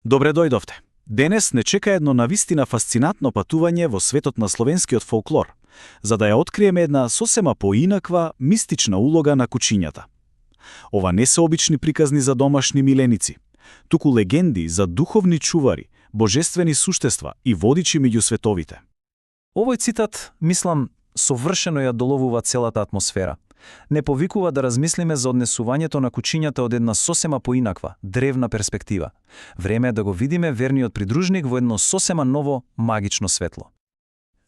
Добре дојдовте. Денес не чека едно навистина фасцинатно патување во светот на словенскиот фолклор, за да ја откриеме една сосема поинаква, мистична улога на кучињата. Ова не се обични приказни за домашни миленици, туку легенди за духовни чувари, божествени суштества и водичи меѓу световите. Овој цитат, мислам, совршено ја доловува целата атмосфера. Не повикува да размислиме за однесувањето на кучињата од една сосема поинаква, древна перспектива. Време е да го видиме верниот придружник во едно сосема ново, магично светло.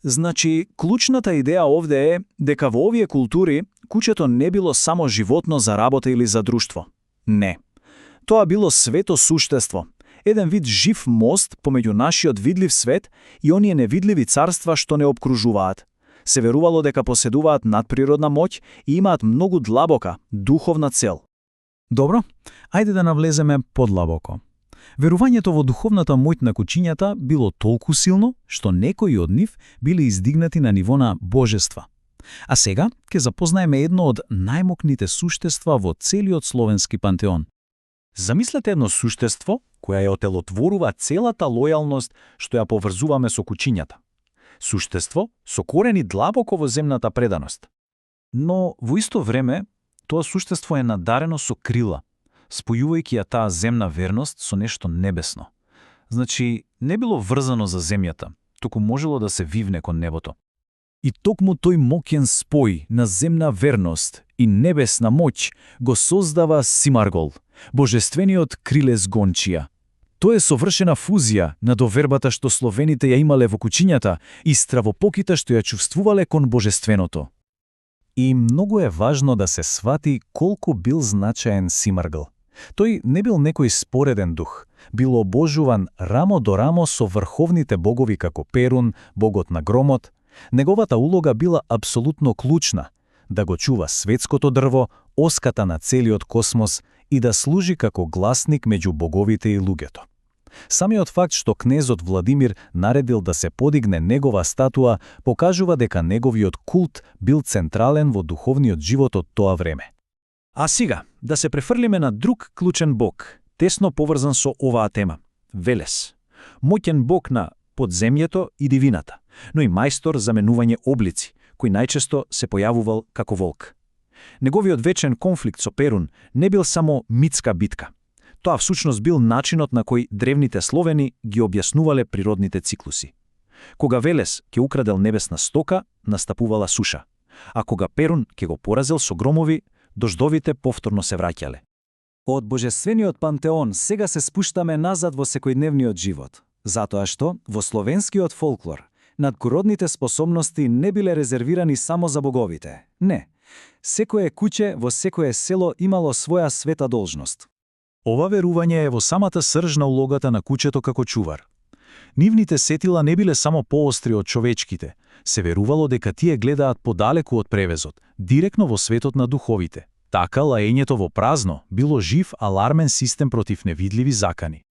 Значи, клучната идеја овде е дека во овие култури кучето не било само животно за работа или за друштво. Не. Тоа било свето суштество, еден вид жив мост помеѓу нашиот видлив свет и оние невидливи царства што не обкружуваат. Се верувало дека поседуваат надприродна моќ и имаат многу длабока, духовна цел. Добро, ајде да навлеземе подлабоко. Верувањето во духовната моќ на кучињата било толку силно, што некои од нив били издигнати на ниво на божества. А сега ќе запознаеме едно од најмокните суштества во целиот словенски пантеон. Замислете едно суштество која ја отелотворува целата лојалност што ја поврзуваме со кучињата. Суштество со корени длабоко во земната преданост. Но во исто време, тоа суштество е надарено со крила, спојувајќи ја таа земна верност со нешто небесно. Значи, не било врзано за земјата, туку можело да се вивне кон небото. И токму тој моќен спој на земна верност и небесна моќ го создава Симаргол, божествениот крилес гончија. Тоа е совршена фузија на довербата што словените ја имале во кучињата и стравопокита што ја чувствувале кон божественото. И многу е важно да се свати колку бил значаен Симаргл. Тој не бил некој спореден дух, бил обожуван рамо до рамо со врховните богови како Перун, богот на громот. Неговата улога била апсолутно клучна – да го чува светското дрво, оската на целиот космос и да служи како гласник меѓу боговите и луѓето. Самиот факт што кнезот Владимир наредил да се подигне негова статуа покажува дека неговиот култ бил централен во духовниот живот од тоа време. А сега, да се префрлиме на друг клучен бог, тесно поврзан со оваа тема – Велес. Моќен бог на подземјето и дивината, но и мајстор за менување облици, кој најчесто се појавувал како волк. Неговиот вечен конфликт со Перун не бил само митска битка. Тоа всушност бил начинот на кој древните словени ги објаснувале природните циклуси. Кога Велес ќе украдел небесна стока, настапувала суша, а кога Перун ќе го поразил со громови, дождовите повторно се враќале. Од божествениот пантеон сега се спуштаме назад во секојдневниот живот, затоа што во словенскиот фолклор надгородните способности не биле резервирани само за боговите. Не, секое куќе во секое село имало своја света должност. Ова верување е во самата срж на улогата на кучето како чувар. Нивните сетила не биле само поостри од човечките. Се верувало дека тие гледаат подалеку од превезот, директно во светот на духовите. Така лаењето во празно било жив алармен систем против невидливи закани.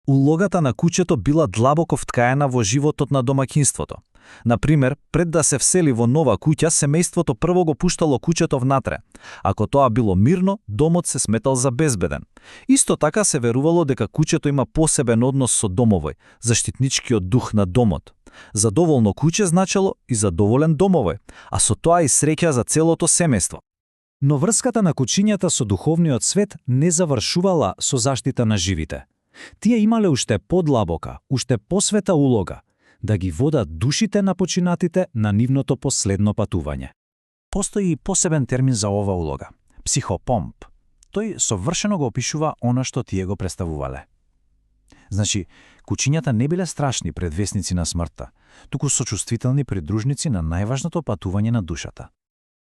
Улогата на кучето била длабоко вткаена во животот на домаќинството. Например, пред да се всели во нова куќа, семејството прво го пуштало кучето внатре. Ако тоа било мирно, домот се сметал за безбеден. Исто така се верувало дека кучето има посебен однос со домовој, заштитничкиот дух на домот. Задоволно куче значело и задоволен домовој, а со тоа и среќа за целото семејство. Но врската на кучињата со духовниот свет не завршувала со заштита на живите. Тие имале уште подлабока, уште посвета улога, да ги водат душите на починатите на нивното последно патување. Постои и посебен термин за ова улога – психопомп. Тој совршено го опишува она што тие го представувале. Значи, кучињата не биле страшни предвесници на смртта, туку сочувствителни придружници на најважното патување на душата.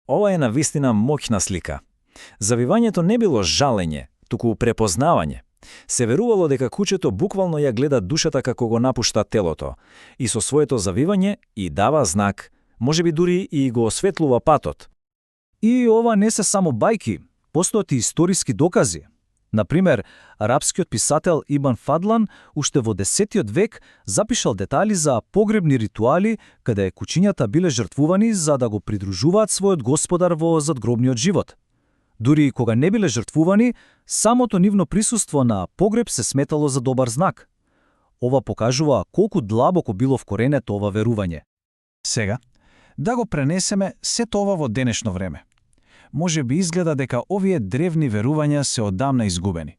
Ова е навистина моќна слика. Завивањето не било жалење, туку препознавање. Се верувало дека кучето буквално ја гледа душата како го напушта телото и со своето завивање и дава знак, можеби дури и го осветлува патот. И ова не се само бајки, постојат и историски докази. Например, арапскиот писател Ибн Фадлан уште во 10 век запишал детали за погребни ритуали каде кучињата биле жртвувани за да го придружуваат својот господар во задгробниот живот. Дури и кога не биле жртвувани, самото нивно присуство на погреб се сметало за добар знак. Ова покажува колку длабоко било вкоренето ова верување. Сега, да го пренесеме сето ова во денешно време. Може би изгледа дека овие древни верувања се одамна изгубени.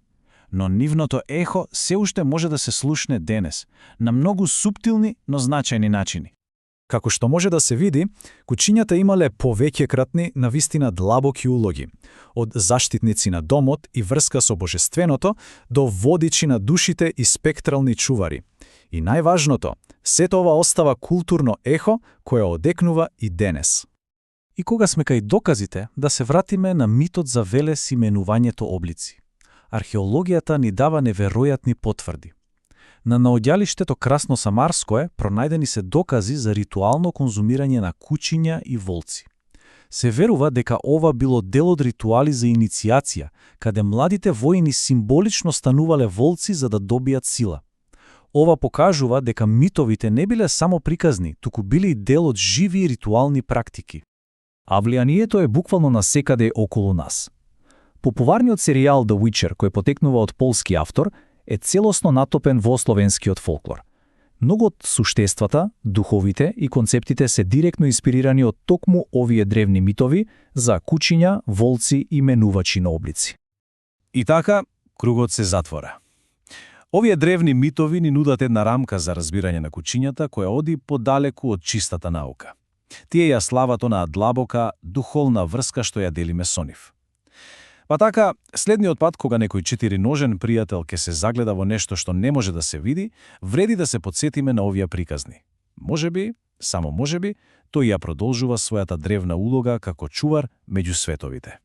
Но нивното ехо се уште може да се слушне денес, на многу суптилни, но значајни начини. Како што може да се види, кучињата имале повеќекратни, навистина длабоки улоги, од заштитници на домот и врска со божественото до водичи на душите и спектрални чувари. И најважното, сето ова остава културно ехо кое одекнува и денес. И кога сме кај доказите, да се вратиме на митот за Велес именувањето облици. Археологијата ни дава неверојатни потврди. На наоѓалиштето Красно Самарское пронајдени се докази за ритуално конзумирање на кучиња и волци. Се верува дека ова било дел од ритуали за иницијација, каде младите воини символично станувале волци за да добијат сила. Ова покажува дека митовите не биле само приказни, туку били и дел од живи ритуални практики. А влијанието е буквално насекаде околу нас. Популарниот серијал The Witcher, кој потекнува од полски автор, е целосно натопен во словенскиот фолклор. Многу од суштествата, духовите и концептите се директно инспирирани од токму овие древни митови за кучиња, волци и менувачи на облици. И така, кругот се затвора. Овие древни митови ни нудат една рамка за разбирање на кучињата која оди подалеку од чистата наука. Тие ја слават онаа длабока, духовна врска што ја делиме со нив. Па така, следниот пат кога некој четириножен пријател ќе се загледа во нешто што не може да се види, вреди да се потсетиме на овие приказни. Можеби, само можеби, тој ја продолжува својата древна улога како чувар меѓу световите.